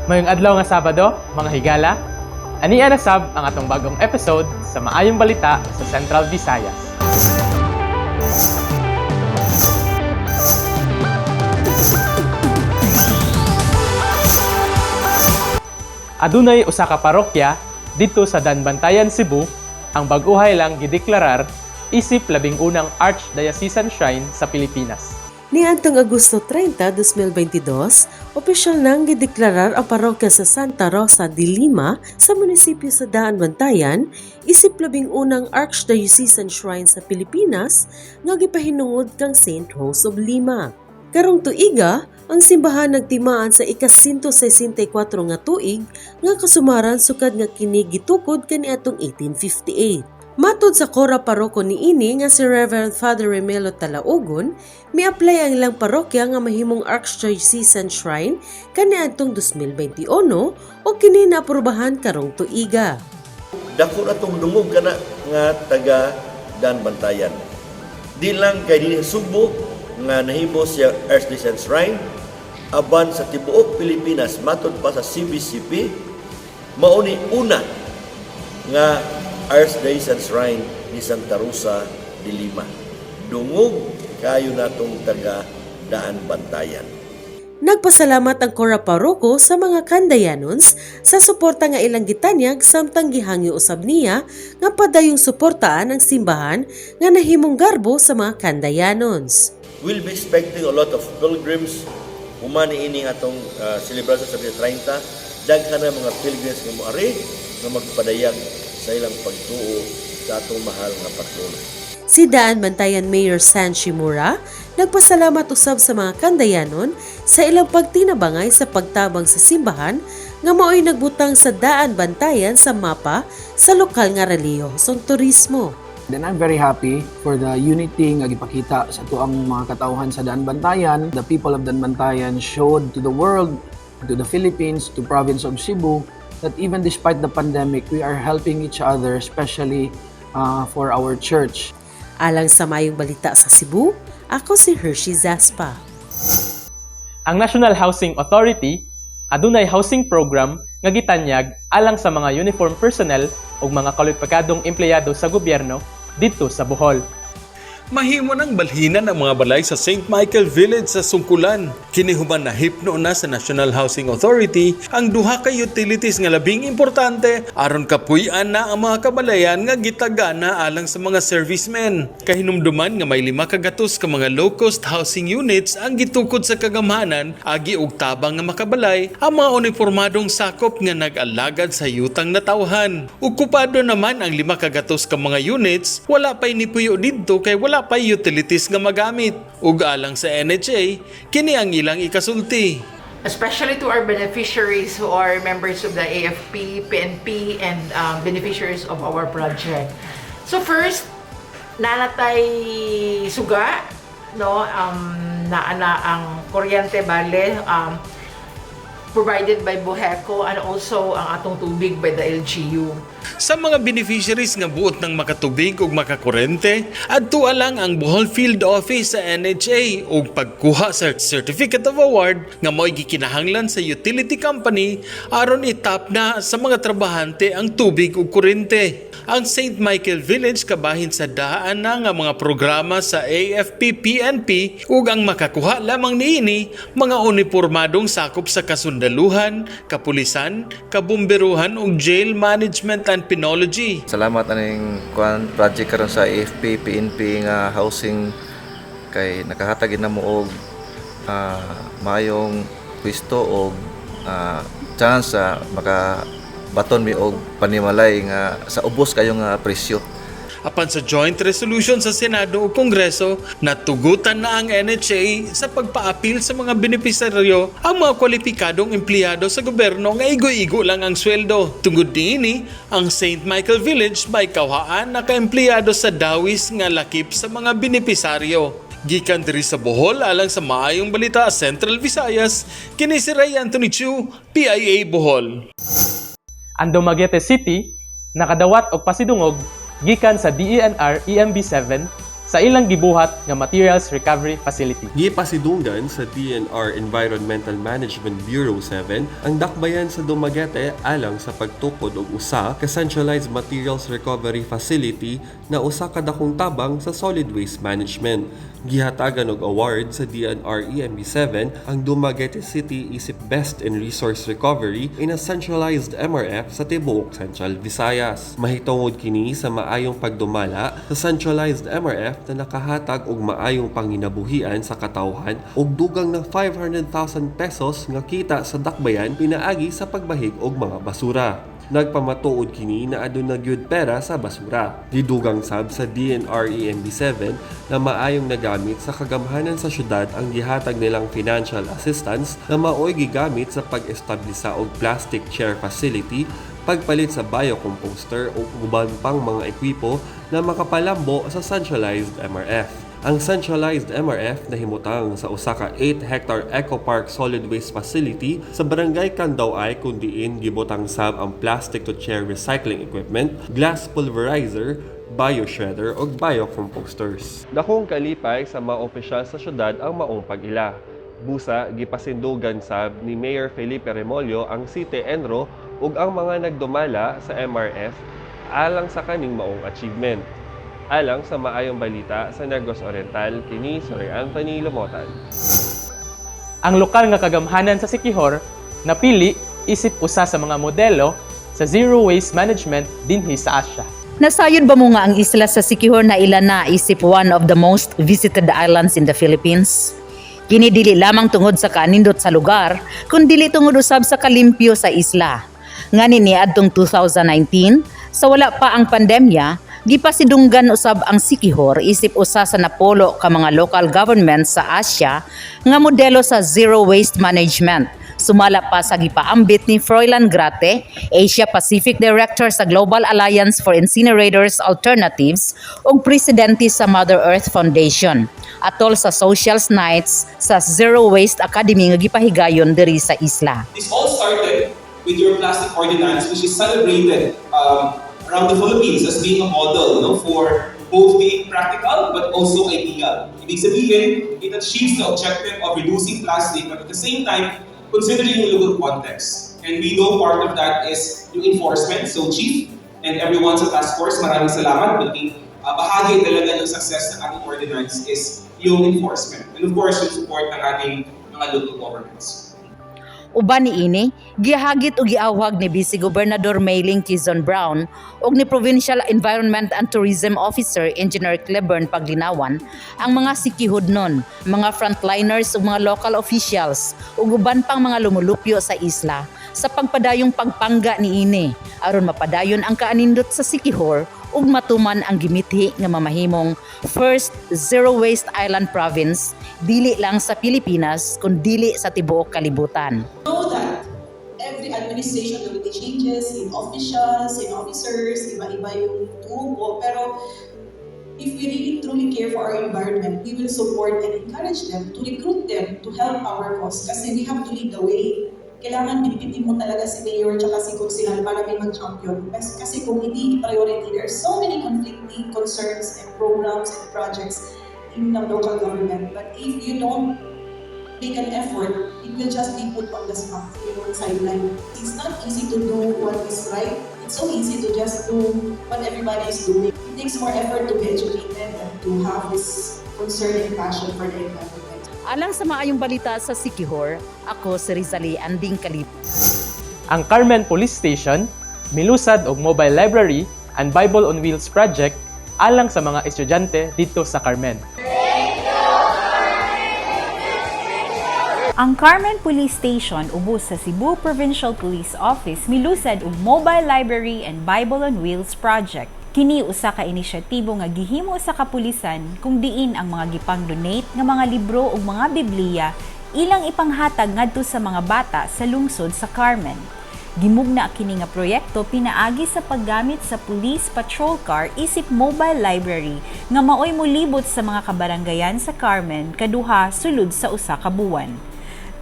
Maayong adlaw nga Sabado, mga higala. Ania na sab ang atong bagong episode sa Maayong Balita sa Central Visayas. Adunay usa ka parokya didto sa Daanbantayan, Cebu, ang bag-ohay lang gideklarar isip 11 Archdiocesan Shrine sa Pilipinas. Niadtong Agosto 30, 2022, opisyal nang gideklarar ang parokya sa Santa Rosa de Lima sa munisipyo sa Daanbantayan isip 11 Archdiocesan Shrine sa Pilipinas nga gipahinungod kang Saint Rose of Lima. Karong tuiga, ang simbahan nagtimaan sa ika-164 nga tuig nga kasumaran sukad nga kini gitukod kaniadtong 1858. Matod sa Kora Paroko niini nga si Reverend Father Remelo Talaugon, mi-apply ang ilang parokya nga mahimong Archdiocesan Shrine kaniadtong 2021 ug kini naaprubahan karong tuiga. Dako na tong dungog kana nga taga Daanbantayan. Di lang kay dinhi sa Sugbo nga nahimo siya Archdiocesan Shrine, apan sa tibuok Pilipinas, matod pa sa CBCP, mao ni una nga Archdiocesan Shrine ni Santa Rosa de Lima. Dungog kayo natong taga Daanbantayan. Nagpasalamat ang Kora Paroko sa mga Kandayanons sa suporta nga ilang gitanyag samtang gihangyo usab niya nga padayong suportaan ang simbahan nga nahimong garbo sa mga Kandayanons. We'll be expecting a lot of pilgrims human ini atong selebrasyon sa 30. Daghan na mga pilgrims nga moari nga magpadayag sa ilang pagtuo sa atong mahal nga patrono. Si Daanbantayan Mayor San Shimura nagpasalamat usab sa mga Kandayanon sa ilang pagtinabangay sa pagtabang sa simbahan nga maoy nagbutang sa Daanbantayan sa mapa sa lokal nga relihiyosong turismo. Then I'm very happy for the unity nga gipakita sa atuang mga katawhan sa Daanbantayan. The people of Daanbantayan showed to the world, to the Philippines, to province of Cebu, that even despite the pandemic, we are helping each other, especially for our church. Alang sa Maayong Balita sa Cebu, ako si Hershey Zaspa. Ang National Housing Authority adunay housing program nga gitanyag alang sa mga uniform personnel ug mga kwalipikadong empleyado sa gobyerno didto sa Bohol. Mahimo ng balhinan ang mga balay sa St. Michael Village sa Sungkulan. Kini human nahipno na sa National Housing Authority ang duha ka utilities nga labing importante aron kapuy-an na ang mga kabalayan nga gitagana alang sa mga servicemen. Kahinumduman nga may 500 ka mga low-cost housing units ang gitukod sa kagamhanan agi og tabang nga makabalay ang mga uniformadong sakop nga nag-alagad sa yutang natawhan. Okupado naman ang 500 ka mga units, wala pa'y nipuyo didto kay wala pa'y utilities nga magamit. Ug alang sa NHA, kini ang ilang ikasulti. Especially to our beneficiaries who are members of the AFP, PNP, and beneficiaries of our project. So first, naa na tay suga, no? Naa na ang kuryente bale, provided by Buheco and also ang atong tubig by the LGU. Sa mga beneficiaries nga buot ng makatubig ug makakurente, adtua lang ang Bohol Field Office sa NHA ug pagkuha sa Certificate of Award nga mao'y gikinahanglan sa utility company aron itap na sa mga trabahante ang tubig ug kuryente. Ang St. Michael Village kabahin sa daan na nga mga programa sa AFP-PNP ug ang makakuha lamang niini mga unipormadong sakop sa kasundaluhan, kapulisan, kabumberuhan ug jail management and penology. Salamat aning kuan project karon sa AFP PNP nga housing kay nakahatag na mo og maayong pwesto og chance sa maka baton mi og panimalay nga sa ubos kayo nga presyo. Apan sa joint resolution sa Senado ug Kongreso, natugutan na ang NHA sa pagpaapil sa mga benepisaryo ang mga kwalipikadong empleyado sa gobyerno nga igo-igo lang ang sweldo. Tungod niini, ang St. Michael Village may kawhaan na kaempleyado sa dawis nga lakip sa mga benepisaryo. Gikan diri sa Bohol alang sa Maayong Balita Central Visayas, kini si Ray Anthony Chu, PIA Bohol. Ang Dumaguete City nakadawat og pasidungog gikan sa DENR EMB 7 sa sa ilang gibuhat nga Materials Recovery Facility. Gipasidunggan sa DENR Environmental Management Bureau 7 ang dakbayan sa Dumaguete alang sa pagtukod og usa ka centralized materials recovery facility na usa ka dakong tabang sa solid waste management. Gihatagan og award sa DENR EMB 7 ang Dumaguete City isip Best in Resource Recovery in a centralized MRF sa tibuok Central Visayas. Mahitungod kini sa maayong pagdumala sa centralized MRF na nakahatag og maayong panginabuhian sa katawhan ug dugang na 500,000 pesos nga kita sa dakbayan pinaagi sa pagbahig og mga basura. Nagpamatuod kini na aduna gyud pera sa basura. Gidugang sab sa DENR EMB 7 na maayong nagamit sa kagamhanan sa syudad ang gihatag nilang financial assistance na maoy gigamit sa pag-establisa og plastic chair facility, pagpalit sa biocomposter ug uban pang mga ekwipo na makapalambo sa centralized MRF. Ang centralized MRF nahimutang sa usa ka 8-hectare Eco Park Solid Waste Facility sa Barangay Candau-ay, kung diin gibutang sab ang plastic to chair recycling equipment, glass pulverizer, bioshredder ug biocomposters. Dakong kalipay sa mga opisyal sa syudad ang maong pag-ila. Busa, gipasindugan sab ni Mayor Felipe Remollo ang City Enro ug ang mga nagdumala sa MRF alang sa kaning maong achievement. Alang sa maayong balita sa Negros Oriental, kini si Roy Anthony Lumotan. Ang lokal nga kagamhanan sa Siquijor napili isip usa sa mga modelo sa zero waste management dinhi sa Asia. Nasayod ba mo nga ang isla sa Siquijor na ila na isip one of the most visited islands in the Philippines? Kini dili lamang tungod sa kanindot sa lugar, kun dili tungod usab sa kalimpyo sa isla. Ngani niadtong 2019, sa wala pa ang pandemya, gipasidunggan usab ang Siquijor isip usa sa napulo ka mga local governments sa Asia nga modelo sa zero waste management. Sumala pa sa gipaambit ni Froilan Grate, Asia Pacific Director sa Global Alliance for Incinerators Alternatives ug presidente sa Mother Earth Foundation. Atol sa Socials Nights sa Zero Waste Academy nga gipahigayon diri sa isla. This all started with your plastic ordinance, which is celebrated around the Philippines as being a model, no, for both being practical but also ideal. Ibig sabihin, it achieves the objective of reducing plastic but at the same time, considering yung local context. And we know part of that is yung enforcement. So Chief and everyone sa task force, maraming salamat. Malaking bahagi talaga ng success ng ating ordinance is yung enforcement. And of course, yung support ng ating mga local governments. Uban niini, gihagit ug giawhag ni Vice Gobernador Maylin Quezon Brown ug ni Provincial Environment and Tourism Officer Engineer Cleburne Paglinawan ang mga Siquijodnon, mga frontliners ug mga local officials ug uban pang mga lumulupyo sa isla sa pagpadayong pagpangga niini aron mapadayon ang kaanindot sa Siquijor ug matuman ang gimithi nga mamahimong first zero waste island province dili lang sa Pilipinas kun dili sa tibuok kalibutan. Know that every administration, there will be changes in officials, in officers, iba-iba yung tubo. Pero if we really truly care for our environment, we will support and encourage them to recruit them to help our cause. Kasi we have to lead the way. Kailangan bitbitin mo talaga si mayor tsaka si konsehal para may mag-champion. Kasi kung hindi priority, there are so many conflicting concerns and programs and projects in the local government. But if you don't make an effort, it will just be put on the spot, sideline. It's not easy to do what is right. It's so easy to just do what everybody is doing. It takes more effort to be educated and to have this concern and passion for the environment. Alang sa maayong balita sa Siquijor, ako si Rizali Anding Kalip. Ang Carmen Police Station milusad og mobile library and Bible on Wheels project alang sa mga estudyante didto sa Carmen. Ang Carmen Police Station ubos sa Cebu Provincial Police Office milusad og Mobile Library and Bible on Wheels project. Kini usa ka inisyatibo nga gihimo sa kapulisan kung diin ang mga gipang-donate nga mga libro ug mga Biblia ilang ipanghatag ngadto sa mga bata sa lungsod sa Carmen. Gimugna kini nga proyekto pinaagi sa paggamit sa police patrol car isip mobile library nga maoy molibot sa mga kabaranggayan sa Carmen kaduha sulod sa usa ka buwan.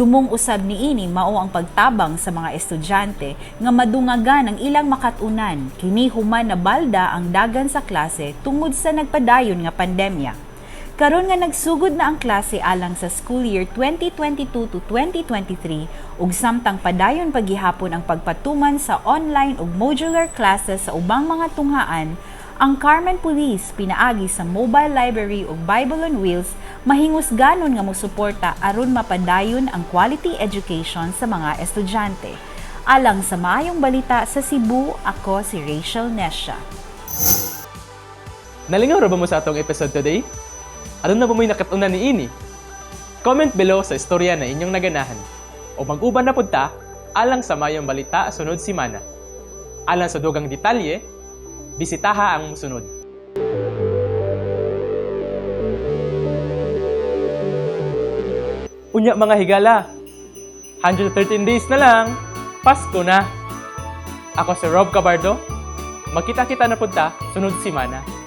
Tumong usab niini mao ang pagtabang sa mga estudyante nga madungagan ang ilang makat-unan kini human nabalda ang dagan sa klase tungod sa nagpadayon nga pandemya. Karon nga nagsugod na ang klase alang sa school year 2022 to 2023 ug samtang padayon pagihapon ang pagpatuman sa online ug modular classes sa ubang mga tunghaan, ang Carmen Police pinaagi sa Mobile Library ug Bible on Wheels mahingusganon nga mosuporta aron mapadayon ang quality education sa mga estudyante. Alang sa Maayong Balita sa Cebu, ako si Rachel Nesha. Nalingaw ra ba mo sa atong episode today? Aduna ba mo'y nakat-unan niini? Comment below sa istorya na inyong naganahan. O mag-uban na pud ta alang sa Maayong Balita sunod simana. Alang sa dugang detalye, bisitaha ang musunod. Unya mga higala, 113 days na lang, Pasko na. Ako si Rob Cabardo, magkita-kita na pud ta sunod simana.